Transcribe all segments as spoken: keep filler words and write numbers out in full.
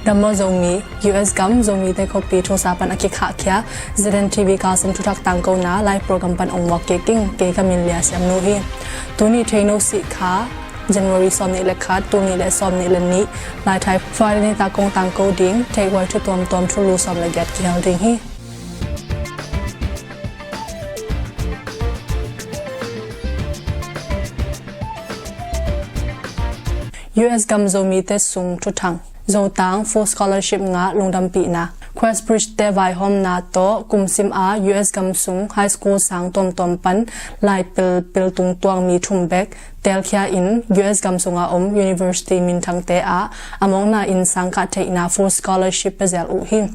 Namo Zomi, U S gam Zomite khuapi thusa pan a kikhahkhia Z N T V Carson thuthak tangkona live program pan ong muak kik ing. Kei ka min Lia Siam Nu hi. Tuni theihno sih kha January sawm nih le khat, tul nih le sawm nih le nih, Laithai Friday nitak kong tangko ding theihhuai thu tuamtuam thulu sawm le giat kihel ding hi. U S gam Zomite sung thuthang. Zotang full scholarship ngah lungdampihna. Quest Bridge te vaihawmna tawh kumsim a U S gam sung high school sang tuamtuam pan lai pilpil tungtuang mi thum bek telkhia in U S gam sunga om university minthangte ah a mawkna in sangkah theihna full scholarship pia zel uh hi.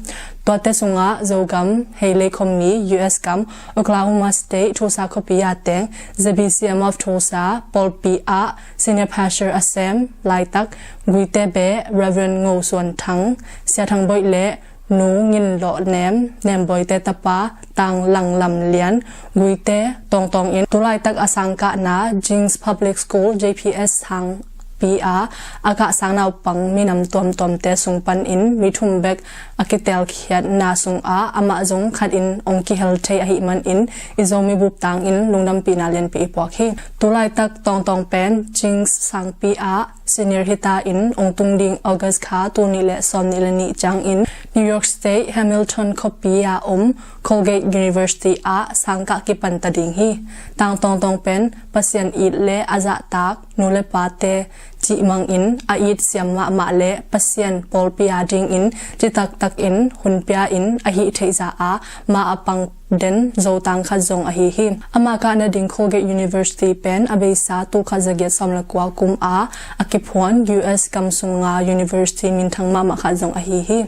Tuate sungah Zogam, Heilei khuami, U S gam, Oklahoma State, Tulsa khuapi a teng, Z B C M of Tulsa, pawlpi ah senior pastor a sem laitak, Guite beh, Reverend Ngo Suan Thang, Sia Thang Boih le Nu Ngin Lawh Nem, Nembawite tapa, Tang Lang Lam Lian, Guite, tawngtawng in tulaitak a sangkahna Jing's Public School, J P S, sangpi a a kahsang naupang minam tuamtuamte sung panin mi thum bek a kitelkhiatna sungah amah zong khat in ong kihel thei ahih manin i Zomi bup tangin lungdampihna lianpi i puak hi. Tulaitak tawngtawng pen Jing's sangpi ah senior hita in ong tung ding August kha tul nih le sawm nih le nih ciangin New York State Hamilton khuapi a om Colgate University ah sangkah kipanta ding hi. Tang tawngtawng pen Pasian it le a zahtak nu le pate cihmangin a it siam mahmah le Pasian pawlpi a dingin citaktakin hun pia in a hih theihza a ma a pang den Zotang khat zong ahi hi. Ama kah nading Colgate University pen a beisa tul khat za giat sawm le kua kum a a kiphuan U S gam sunga university minthang mahmah khat zong ahi hi.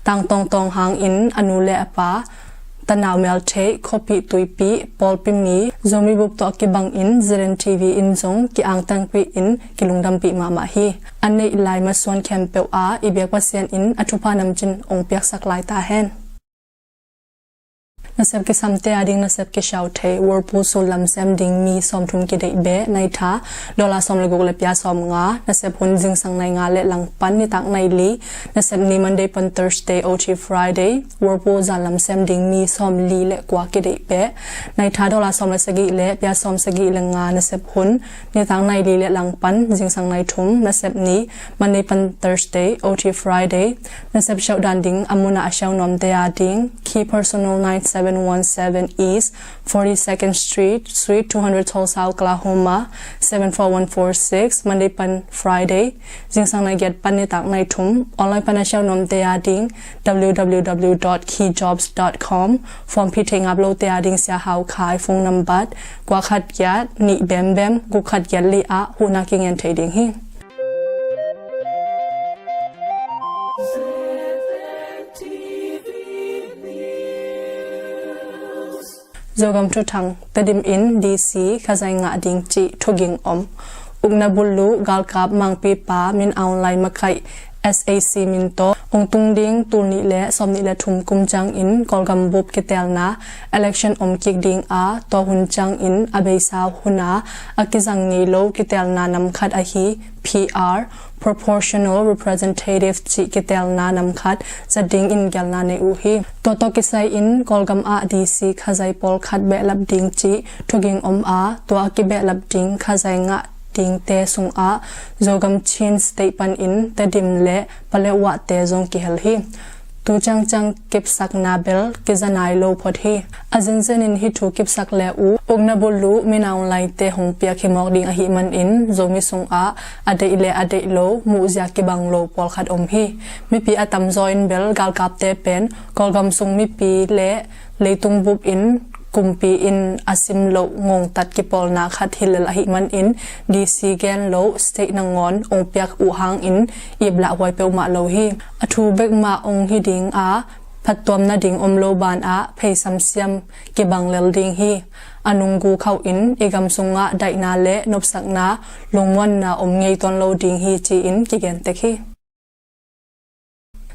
Tang tawngtawng hangin a nu le a pa, tanau meltheih, khuapi tuipi, pawlpi mi, Zomi bup tawh a kibangin Z N T V in zong ki-angtangpih in kilungdampih mahmah hi. A neih lai masuan khempeuh ah i biak Pasian in a thupha namcin ong piaksak lai ta hen. Nasep kisamte a ding nasep kisiau thei, Whirlpool sullam sem ding mi sawmthum kideih beh, naitha dollar sawm le guk le pia sawmnga. Nasep hun zingsang nai nga le langpan nitak nai li. Nasep ni Monday pan Thursday, O T Friday, Whirlpool zallam sem ding mi sawmli le kua kideih beh, naitha dollar sawm le sagih le pia sawm sagih le nga. Nasep hun nitak nai li le langpan zingsang nai thum. Nasep ni Monday pan Thursday, O T Friday. Nasep siauh dan ding a mun ah a siau nuamte a ding, Key Personal nine seven one seven East forty-second Street, Suite two hundred, Tulsa, Oklahoma seven four one four six, Monday pan Friday, zingsang nai giat pan nitak nai thum. Online pan a siau nuamte a ding, W W W dot key jobs dot com. Form phih theih ngap lote a ding Sia Hau Khai phone number kua khat giat nih bem bem guk khat giat li ah huhna kingen thei ding hi. Zogam thuthang. Tedim in D C khazai ngah ding cih thuging om. Ukna Bulu galkap Mangpipa Min Aung Hlaing makaih S A C min tawh ong tung ding tul nih le sawm nih le thum kum ciangin Kawlgam bup kitelna election om kik ding a, tua hun ciangin a beisa hun a a kizang ngei lo kitelna nam khat ahi P R, Proportional Representative cih kitelna nam khat zat dingin gelna nei uh hi. Tua tawh kisai in Kawlgam ah D C khazai pawlkhat behlap ding cih thuging om a, tua a kibehlap ding khazai ngah dingte sungah Zogam Chin State panin Tedim le Paletwa te zong kihel hi. Tu ciangciang kipsakna bel kiza nai lo phot hi. A zenzen in hih thu kipsak le uh Ukna Bulu Min Aung Hlaing te hong piak hi mawk ding ahih manin Zomi sungah a deih le a deih lo, muhzia kibang lo pawlkhat om hi. Mipi a tamzaw in bel galkapte pen Kawlgam sung mipi le leitung bup in kumpi in a sim loh ngongtat kipawlna khat hi lel ahih manin D C gen lo state nangawn ong piak uh hangin iplah huai peuhmah lo hi. A thu bek mah ong hi ding a, phattuam nading om lo banah phei samsiam kibang lel ding hi. A nunggu khauh in i gam sungah daihna le nopsakna lungmuanna om ngei tuan lo ding hi ci-in kigen tek hi.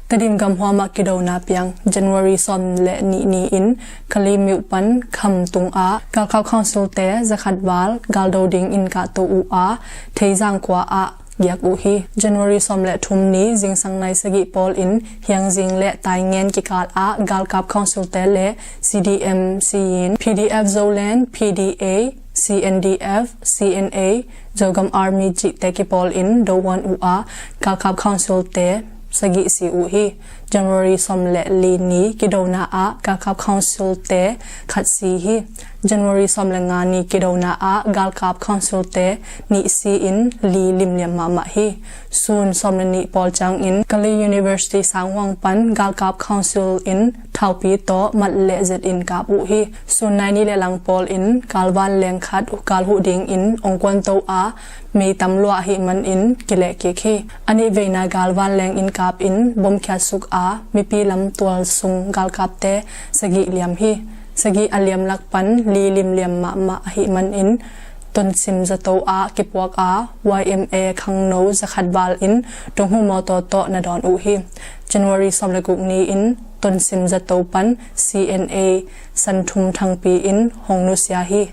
Tedim gamhuam ah kidona piang. January sawm le nih ni-in Kalaymyo myo pan Kham tungah galkap council te zakhat val galdo dingin kahto uh a, Theizang khua ah giak uh hi. January sawm le thum ni zingsang nai sagih pawl in Hiangzing le Taingen kikal ah galkap council te le C D M C in P D F Zoland, P D A, C N D F, C N A, Zogam Army cihte kipawl in dohuan uh a galkap council te sagih si uh hi. January sawm le li ni kidona ah galkap council te khat si hi. January sawm le nga ni kidona ah galkap council te nih si in li limliam mahmah hi. Sun sawm le nih pawl ciangin Kali University sanghuang pan galkap council in thaupi tawh mat le zet in kap uh hi. Sun nai ni le lang pawl in galvan leng khat gal huh dingin ongkuan to a mei tam luah ahih manin kileh kik hi. A nih veina galvan leng in kap in bomkhiat suk a mipi lamtual sung galkapte sagih liam hi. Sagih a liam lak pan li limliam mahmah ahih manin Tonsim zato ah kipuak a Y M A khangno zakhat val in donghu mawtaw tawh na dawn uh hi. January sawm le guk ni in Tonsim zato pan C N A santhum thangpi in hong nusia hi.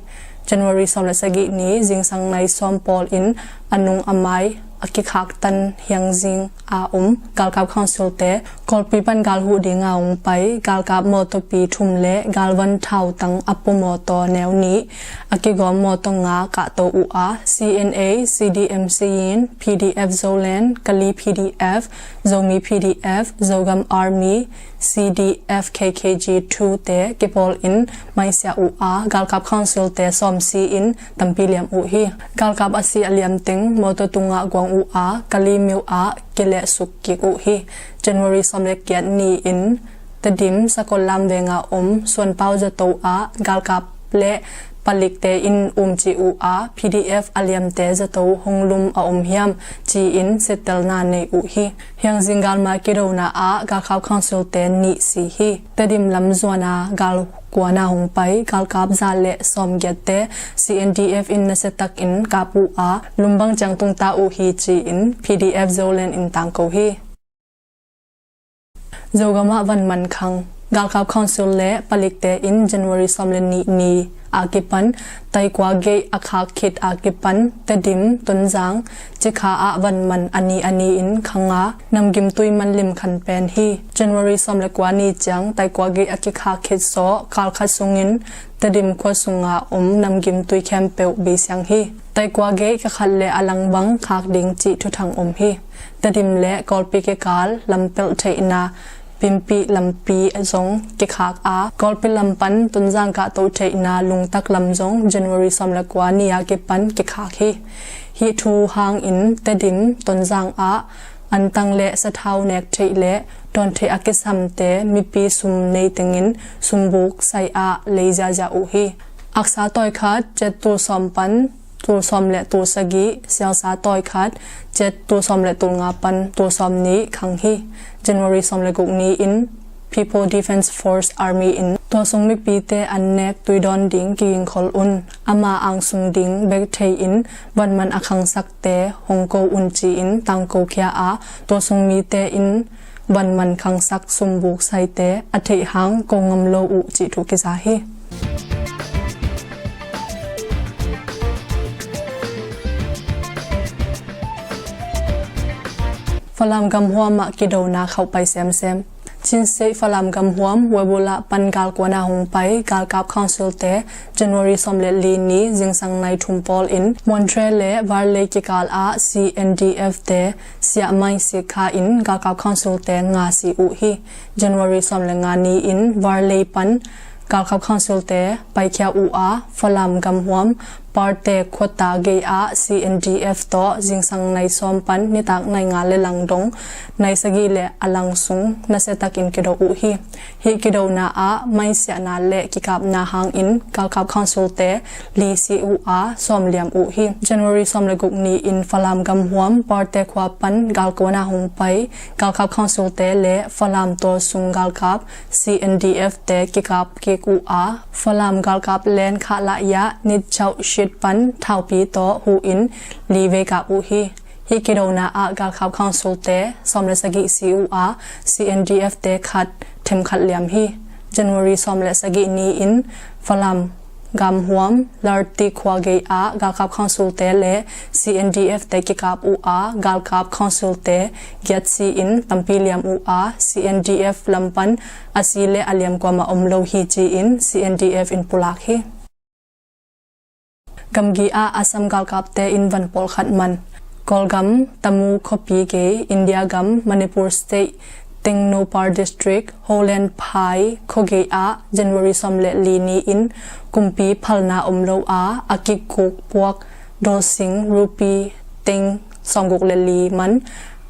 January sawm le sagih ni zingsang nai sawm pawl in a nung a mai a kikhak tan Hiangzing a um galkap council te Kawlpi pan gal huh dinga hong pai galkap mawtawpi thum le galvan thau tang a pu mawtaw neu nih a kigawm mawtaw nga kahto uh a C N A, C D M C in P D F Zoland, Kali P D F, Zomi P D F, Zogam Army, C D F K K G two te kipawl in maisiah uh a galkap council te sawm si in tampi liam uh hi. Galkap a si a liam teng mawtaw tungah guang uh a Kali miu ah kilehsuk kik uh hi. January sawm le giat ni in Tedim Sakol lam venga om Suanpau zato ah galkap le palikte in umci uh a P D F a liamte zato hong lum a om hiam ci-in sittelna nei uh hi. Hiangzing galmai kidona ah galkap council te nih si hi. Tedim lam zuana gal kuana hong pai galkap za le sawm giatte C N D F in nasiatak in kap uh a lumbang ciang tungta uh hi ci-in P D F Zoland in tangko hi. Zogam ah vanman khang. Galkap council le palikte in January sawm le nih ni a kipan Taikua gate a khak khit a kipan Tedim, Tonzang cikha ah vanman a ni a ni in khang a namgimtui man limkhan pen hi. January sawm le kua ni ciang Taikua gate a kikhak khit sawh kal khat sungin Tedim khua sunga om namgimtui khempeuh beisiang hi. Taikua gate ka khat le a lang bang khak ding cih thuthang om hi. Tedim le Kawlpi kikal lampelh theihna Pimpih lampi zong kikhak a Kawlpi lam pan Tonzang kahto theihna Lungtak lam zong January sawm le kua ni a kipan kikhak hi. Hih thu hangin Tedim, Tonzang ah antang le sathau nek theih le dawn theih a kisamte mipi sum nei tengin sumbuk sai ah lei ziazia uh hi. Aksa tawi khat, cet tul sawm pan tul sawm le tul sagih, sialsa tawi khat, cet tul sawm le tul nga pan tul sawm nih khang hi. January sawm le guk ni in People Defence Force Army in tua sung mipite an nek tuidawn ding kigingkhol un, ama angsung ding bek thei in vanman a khangsakte hong ko un ci-in tangko khia a tua sung mite in vanman khangsak sumbuk saite a theih hang ko ngam lo uh cih thu kiza hi. Falam gamhuam ah kidona khauh pai semsem. Chin State Falam gamhuam Webula pan galkuana hong pai galkap council te January sawm le li ni zingsang nai thum pawl in Montre le Varlei kikal ah C N D F te siah mai si kha in galkap council te nga si uh hi. January sawm le nga ni in Varlei pan galkap council te paikhia uh a Falam gamhuam Parte khuata gei ah C N D F tawh zingsang nai sawm pan nitak nai nga le lang dong nai sagih le a lang sung nasia takin kido uh hi. Hih kidona ah maisiahna le kikapna hangin galkap council te li si uh a sawm liam uh hi. January sawm le guk ni in Falam gamhuam Parte khua pan galkuana hong pai galkap council te le Falam tual sung galkap C N D F te kikap kik uh a Falam galkap len khah lah iah nitchauh shit pan thaupi tawh huh in li vei kap uh hi. Hih kidona ah galkap council te sawm le sagih si uh a C N D F te khat themkhat liam hi. January sawm le sagih ni in Falam gamhuam Larti khua gei ah galkap khaunsule le C N D F te kikap uh a, galkap khaunsule giat si-in tampi liam uh a, C N D F lam pan a si le a liam kuamah om lo hi ci-in C N D F in pulak hi. Gamgi ah Assam galkapte in van pawlkhat man. Kawlgam Tamu khuapi gei, India gam Manipur State, Tengnoupal District, Holenphai khuagei ah January sawm le li ni-in kumpi phalna om lo a, a kikuk puak dolsing rupee teng sawmguk le li man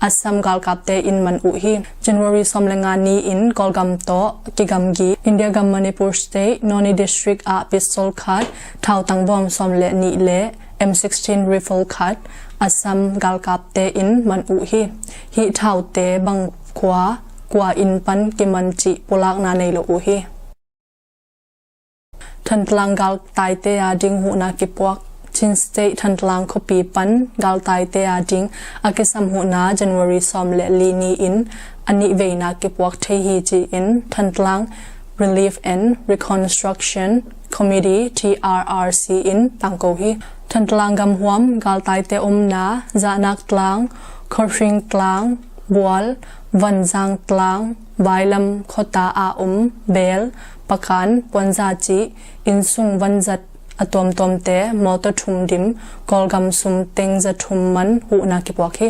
Assam galkapte in man uh hi. January sawm le nga ni-in Kawlgam tawh kigamgi India gam Manipur State, Noni District ah pistol khat, thautang bawm sawm le nih le M sixteen rifle khat Assam galkapte in man uh hi. Hih thaute bang khua, kua inn pan kiman cih pulakna nei lo uh hi. Thantlang galtaite a ding huhna kipuak. Chin State Thantlang khuapi pan galtaite a ding a kisam huhna January sawm le li ni-in a nih veina kipuak thei hi ci-in Thantlang Relief and Reconstruction Committee, T R R C, in tangko hi. Thantlang gamhuam galtaite omna Zahnak Tlang, Khawhring Tlang, Bual, Vanzang Tlang, Vailam khuata a om Bel, Pakan, Puanza cih innsung vanzat a tuamtuamte mawtaw thum dim Kawlgam sum teng za thum man huhna kipuak hi.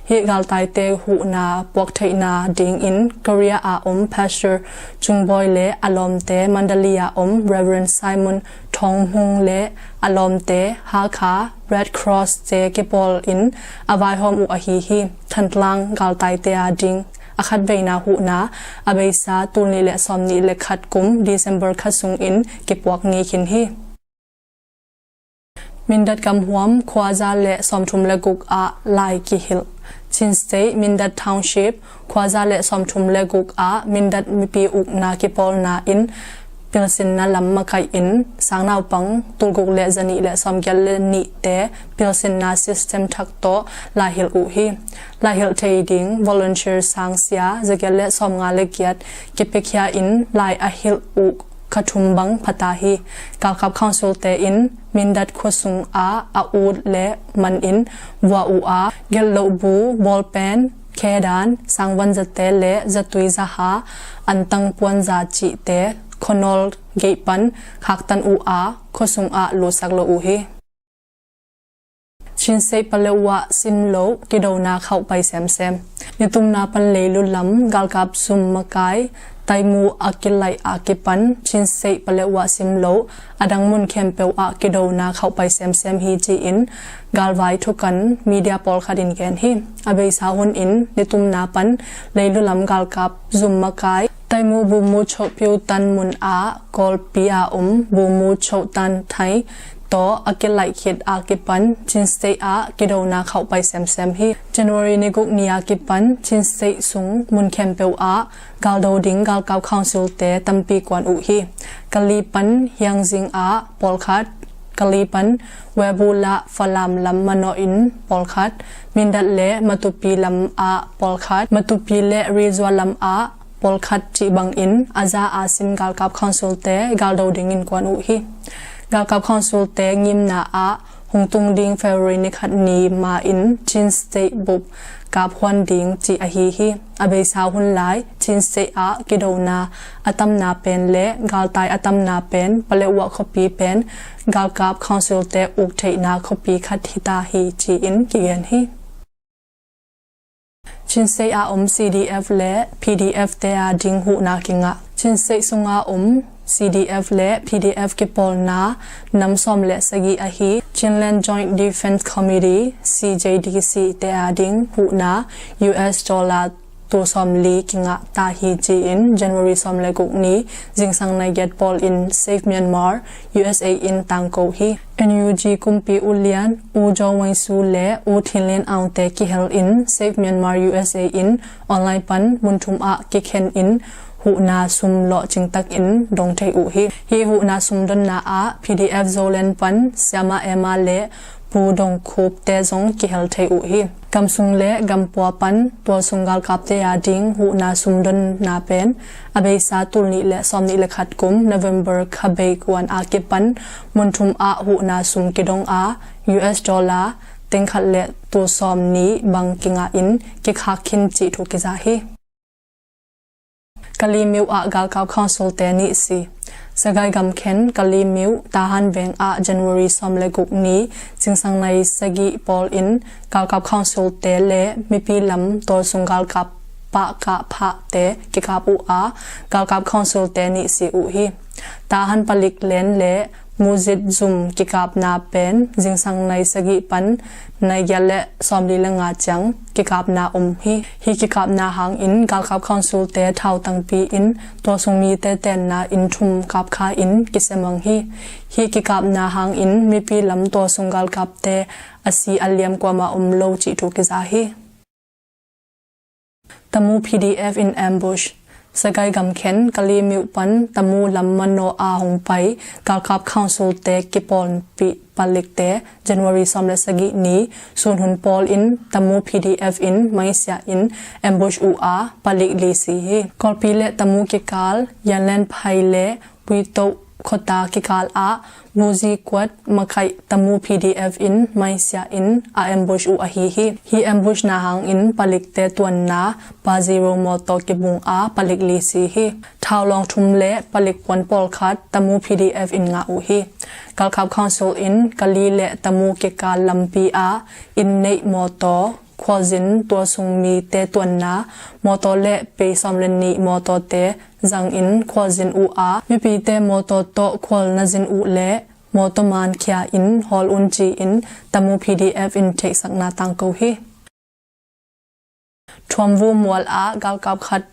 Hih galtaite huhna puak theihna dingin Korea a om Pastor Chungbawi le a lawmte, Mandalay a om Reverend Simon Thawng Hmung le a lawmte, Hakha Red Cross te kipawl in a vaihawm uh ahi hi. Thantlang galtaite a ding a khatveina huhna a beisa tul nih le sawm nih le khat kum December kha sungin kipuak ngei khin hi. Mindat gamhuam khuaza le sawmthum le guk ah lai kihilh. Chin State Mindat Township khuaza le sawmthum le guk ah Mindat mipi ukna kipawlna in pilsinna lam makaih in sangnaupang tulguk le zanih le sawmgiat le nihte pilsinna system thak tawh laihilh uh hi. Laihilh thei ding volunteer sangsia zagiat le sawmnga le giat kipiakhia in lai a hilh uh kha thum bang phata hi. Galkap khaunsule in Mindat khuasung ah a ut le man in vua uh a, gelhloh bu, bawlpen, khedan, sangvanzate le zatui zaha, antang puanza cihte khuanawl gei pan khaktan uh a, khuasung ah lutsak lo uh hi. Chin State paleuah simloh kidona khauh pai semsem. Nitumna pan leilu lam galkap zum makai Taimu a kilaih a kipan Chin State paleuah simloh a dang mun khempeuh ah kidona khauh pai semsem hi ci-in galvai thukan media pawlkhat in gen hi. A beisa hun in nitumna pan leilu lam galkap zum makai Taimu Bumu Choh Piutan mun ah Kawlpi a om Bumu Choh Tan Thai tawh a kilaih khit a kipan Chin State ah kidona khauh pai semsem hi. January ni guk ni a kipan Chin State sung mun khempeuh ah galdo ding galkap khaunsule tampi kuan uh hi. Kali pan Hiangzing ah pawlkhat, Kali pan Webula Falam lam manawh in pawlkhat, Mindat le Matupi lam ah pawlkhat, Matupi le Rizua lam ah pawlkhat cih bangin a za a sim galkap khaunsule galdo dingin kuan uh hi. Galkap khaunsule ngimna ah hong tung ding February ni khat ni ma in Chin State bup kaphuan ding cih ahi hi. A beisa hun lai Chin State ah kidona a tamna pen le galtai a tamna pen paleuah khuapi pen galkap khaunsule uk theihna khuapi khat hita hi ci-in kigen hi. Chin State a om C D F le P D F te a ding huhna kingah. Chin State sunga om C D F le P D F kipawlna nam sawm le sagih ahi Chinland Joint Defence Committee, C J D C, te a ding huhna U S dollar tul sawmli kingah ta hi ci-in January sawm le guk ni zingsang nai giat pawl in Save Myanmar, U S A in tangko hi. N U G kumpi ulian U Zaw Weng Su le U Thin Lin Aung te kihel in Save Myanmar, U S A in online pan mun thum ah kikhen in huhna sum lawhcing takin dong thei uh hi. Hih huhna sum donna ah P D F Zoland pan Siama Emma le Pu Dong Khup te zong kihel thei uh hi. Gamsung le gampua pan tualsung galkapte a ding huhna sumdonna pen a beisa tul nih le sawm nih le khat kum November kha bei kuan a kipan mun thum ah huhna sum kidong a, U S dollar teng khat le tul sawm nih bang kingah in kikhak khin cih thu kiza hi. Kalaymyo ah galkap council te nih si. Sagaing gamkhen Kalaymyo Tahan veng ah January sawm le guk ni zingsang nai sagih pawl in galkap council te le mipi lam tualsung galkap pahkah phahte kikap uh a, galkap council te nih si uh hi. Tahan palik len le muzit zum kikapna pen zingsang nai sagih pan nai giat le sawmli le nga ciang kikapna om hi. Hih kikapna hangin galkap council te thau tangpi in tualsung mite tenna inn thum kapkha in kisemang hi. Hih kikapna hangin mipi lam tualsung galkapte a si a liam kuamah om lo cih thu kiza hi. Tamu P D F in ambush. Sagaing gamkhen Kalaymyo pan Tamu lam manawh a hong pai galkap council te kipawlpih palikte January sawm le sagih ni sun hun pawl in Tamu P D F in maisiah in ambush uh a, palik li si hi. Kawlpi le Tamu kikal Yanlen Phai le Puitoh khuata kikal ah Buzi Kuat makaih Tamu P D F in maisiah in a ambush uh ahi hi. Hih ambush na hangin palikte tuanna Pajero mawtaw kibung a, palik li si hi. Thau lawng thum le palik puan pawlkhat Tamu P D F in ngah uh hi. Galkap council in Kalaymyo le Tamu kikal lampi ah inn neih mawtaw khualzin tualsung mite tuanna mawtaw le pei sawm le nih mawtawte zangin khualzin uh a, mipite mawtaw tawh khual na zin uh le mawtaw man khia in hawl un ci-in Tamu P D F in theihsakna tangko hi. Thuamvu mual ah galkap khat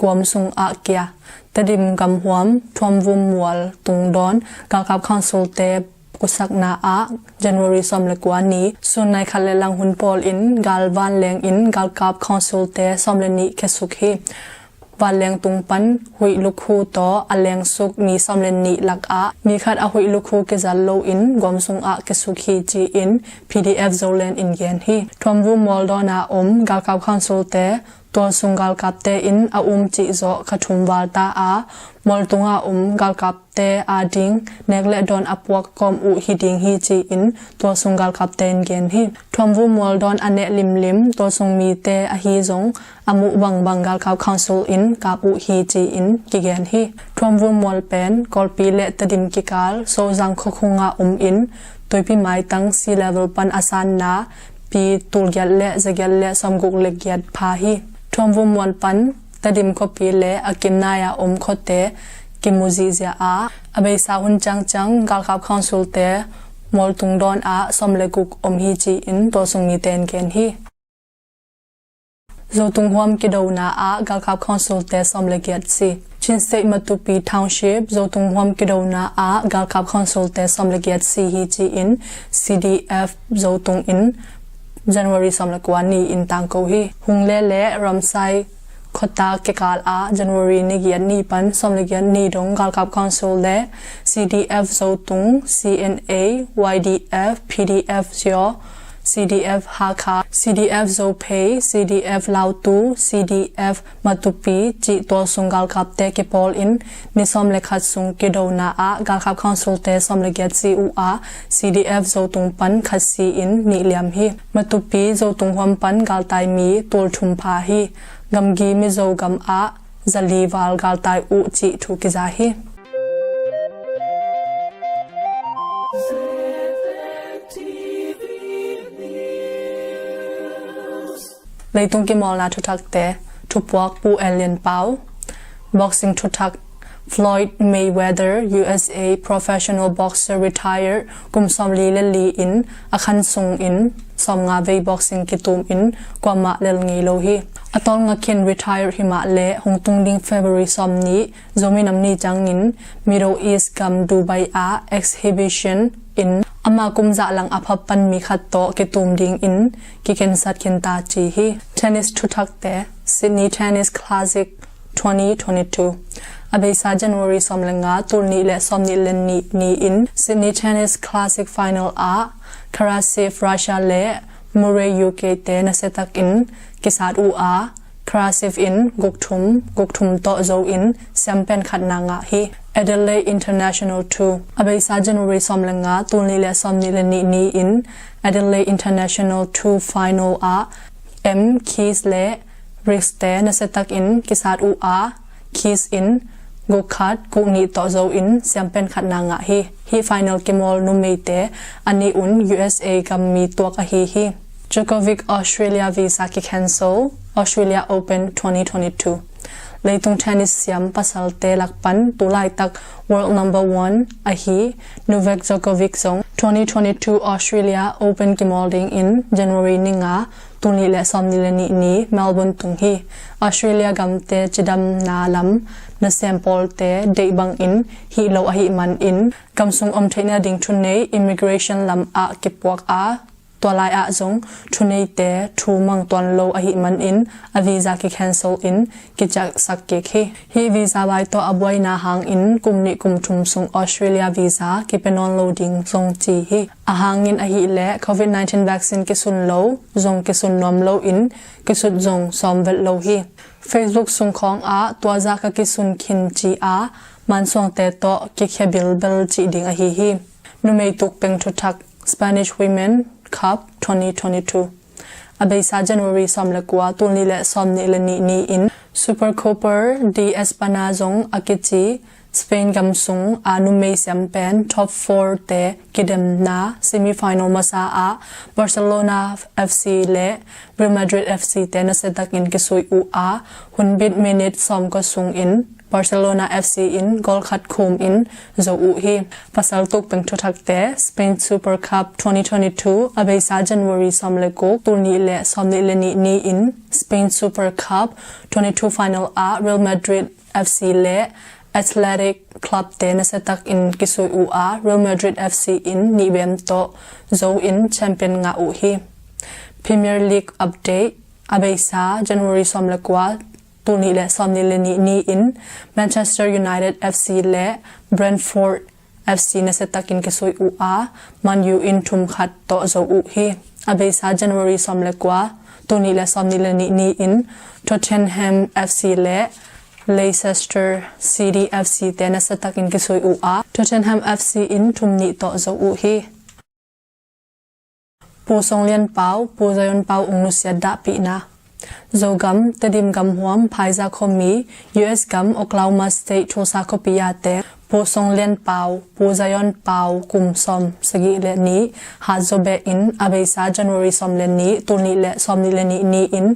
guam sungah kia. Tedim gamhuam Thuamvu mual tungdawn galkap council te kusakna ah January sawm le kua ni sun nai khat le lang hun pawl in gal vanleng in galkap council te sawm le nih kiasuk hi. Vanleng tung pan huih lukhu tawh a lengsuk mi sawm le nih lakah mi khat a huih lukhu kizat loin guam sungah kiasuk hi ci-in P D F Zoland in gen hi. Thuamvu mual dawn a om galkap council te tualsung galkapte in a um cih zawh kha thum val ta a, mual tungah om galkapte ading nek le dawn a puak kawm uh hi ding hi ci-in tualsung galkapte in gen hi. Thuamvu mual dawn a neh limlim tualsung mite ahi zong a muh bangbang galkap council in kap uh hi ci-in kigen hi. Thuamvu mual pen Kawlpi le Tedim kikal Sozang khuakhung ah om in tuipi maitang sea level pan a sanna pi tulgiat le zagiat le sawmguk le giat pha hi. Thuamvu mual pan Tedim khuapi le a kimnai a om khuate kimu zihziah a, a beisa hun ciangciang galkap council te mual tungdawn ah sawm le guk om hi ci-in tualsung mite in gen hi. Zotung huam kidona ah galkap council te sawm le giat si. Chin State Matupi Township Zotung huam kidona ah galkap council te sawm le giat si hi ci-in C D F Zotung in January sawm le kua ni in tangko hi. Hunglei le Ramsai khuata kikal ah January ni giat ni pan sawm le giat ni dong galkap council le C D F Zotung, C N A, Y D F, P D F Zio, C D F Hakha, C D F Zophei, C D F Lautu, C D F Matupi cih tualsung galkapte kipawl in ni sawm le khat sung kidona ah galkap council te sawm le giat si uh a, C D F Zotung pan khat si in nih liam hi. Matupi Zotung huam pan galtai mi tul thum pha hi. Gamgi Mizo gam ah zali val galtai uh cih thu kiza hi. Leitung kimawlna thuthakte, thupuak Pu Alien Pau. Boxing thuthak, Floyd Mayweather, U S A professional boxer, retire kum sawmli le li in a khan sungin sawmnga vei boxing kitum in kuamah lel ngei lo hi. A tawlnga khin retire hi mah le hong tung ding February sawmnih Zomi Nam Ni ciangin Middle East gam Dubai ah exhibition in ama kum zah lang a phap pan mi khat tawh kitum dingin kikhensat khin ta ci hi. Tennis thuthakte, Sydney Tennis Classic twenty twenty-two. A beisa January sawm le nga, tul nih le sawmnih le nih ni-in Sydney Tennis Classic final ah Kharaziv, Russia le Murray, U K te nasiatakin kisat uh a, Kharaziv in guk thum, guk thum tawh zo in siampen khatna ngah hi. Adelaide International two. A beisa January sawm le nga, tul nih le sawm nih le nih ni-in Adelaide International two final ah M Keys le Rix te nasiatakin kisat uh a, Keys in guk khat, guk nih tawh zo in siampen khatna ngah hi. Hih final kimawl numeite a nih un U S A gam mi tuak ahi hi. Djokovic Australia visa kicancel, Australia Open twenty twenty-two. Leitung tennis siam pasalte lak pan tu laitak world number one ahi Novak Djokovic zong twenty twenty-two Australia Open kimawl dingin January ni nga, tul nih le sawm nih le nih ni Melbourne tung hi. Australia gamte cidamna lam nasem pawlte deih bangin hih lo ahih manin gam sung om theihna ding thunei immigration lam ah kipuak a, tua lai ah zong thuneite thu mang tuan lo ahih manin a visa kicancel in kiciahsak kik hi. Hih visa bai tawh a buaina hangin kum nih kum thum sung Australia visa kipia nawn lo ding zong ci hi. A hangin ahih leh covid nineteen vaccine kisun lo, zong kisun nuam lo in kisut zong sawm vet lo hi. Facebook sung khawng ah tua zah ka kisun khin ci a mansuangte tawh kikhia bilbel cih ding ahi hi. Numei tukpeng thuthak, Spanish Women Cup twenty twenty-two. A beisa January sawm le kua, tul nih le sawm nih le nih ni-in Super Copa de España zong a kici Spain gam sung a numei siam pen top four te kidemna semi final masa ah Barcelona F C le Real Madrid F C te nasiatakin kisui uh a, hun bit minute sawm kua sungin Barcelona F C in goal khat khum in zo uh hi. Pasal tukpeng thuthakte, Spain Super Cup twenty twenty-two, a beisa January sawm le guk, tul nih le sawm nih le nih ni-in Spain Super Cup twenty-two final ah Real Madrid F C le Athletic Club te nasiatakin kisui uh a, Real Madrid F C in nih bem tawh zo in champion ngah uh hi. Premier League update, a beisa January sawm le kua, tul nih le sawm nih le nih ni-in Manchester United F C le Brentford F C nasiatakin kisui uh a, Man U in thum khat tawh zo uh hi. A beisa January sawm le kua, tul nih le sawm nih le nih ni-in Tottenham F C le Leicester City F C te nasiatakin kisui uh a, Tottenham F C in thum nih tawh zo uh hi. Pu Song Lian Pau, Pu Zion Pau ung nusiat dahpihna. Zogam, Tedim gam huam, Phaiza khuami, U S gam, Oklahoma State, Tulsa khuapi a teng Pu Song Lian Pau, Pu Zion Pau, kum sawm sagih le nih, hat zaw beh in, a beisa January sawm le nih, tul nih le sawm nih le nih ni-in,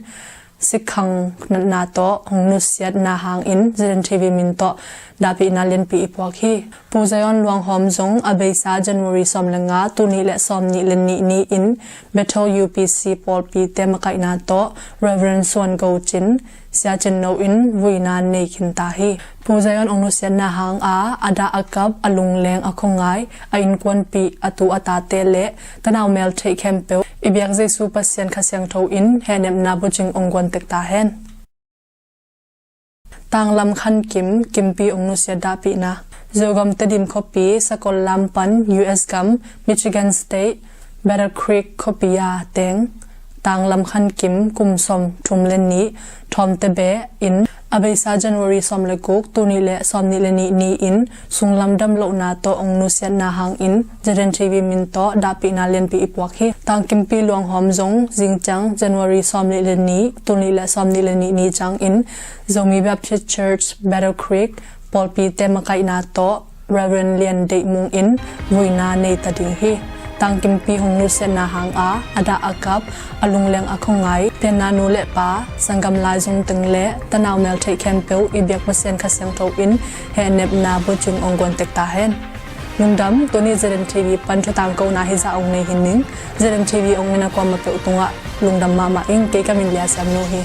sikkhang natna tawh hong nusiatna hangin Z N T V min tawh dahpihna lianpi i puak hi. Pu Zion luanghawm zong a beisa January sawm le nga, tul nih le sawm nih le nih ni-in Bethel U P C pawlpite makaihna tawh Reverend Suan Go Cin, Sia Cin No in vuina nei khin ta hi. Pu Zion hong nusiatna hanga a dah a kap, a lungleng a khuangai, a innkuanpih, a tu a tate le tanau meltheih khempeuh i biak Jesu Pasian Kha Siangtho in hehnepna bucing hong guan tek ta hen. Tanglam Khan Kim, Kimpi hong nusiat dahpihna. Zogam, Tedim khuapi, Sakol lam pan, U S gam, Michigan State, Battle Creek khuapi a teng Tanglam Khan Kim, kum sawm thum le nih, thawmte beh in, a beisa January sawm le guk, tul nih le sawm nih le nih ni-in, sunglam damlohna tawh hong nusiatna hangin Z N T V min tawh dahpihna lianpi i puak hi. Tangkimpi luanghawm zong zingciang January sawm nih le nih, tul nih le sawm nih le nih ni ciangin Zomi Baptist Church Battle Creek pawlpite makaihna tawh Reverend Lian Deih Mung in vuina nei ta ding hi. Tangkimpi hong nusiatna hanga a dah a kap, a lungleng a khuangai, tenna nu le pa, sanggam laizom teng le tanau meltheih khempeuh i biak Pasian Kha Siangtho in hehnepna bucing hong guan tek ta hen. Lungdam. Tuni Z N T V pan thu tangkona hizah hong nei hi ning. Z N T V hong en a kuamah peuh tungah lungdam mahmah ing. Kei ka min Lia Siam No hi.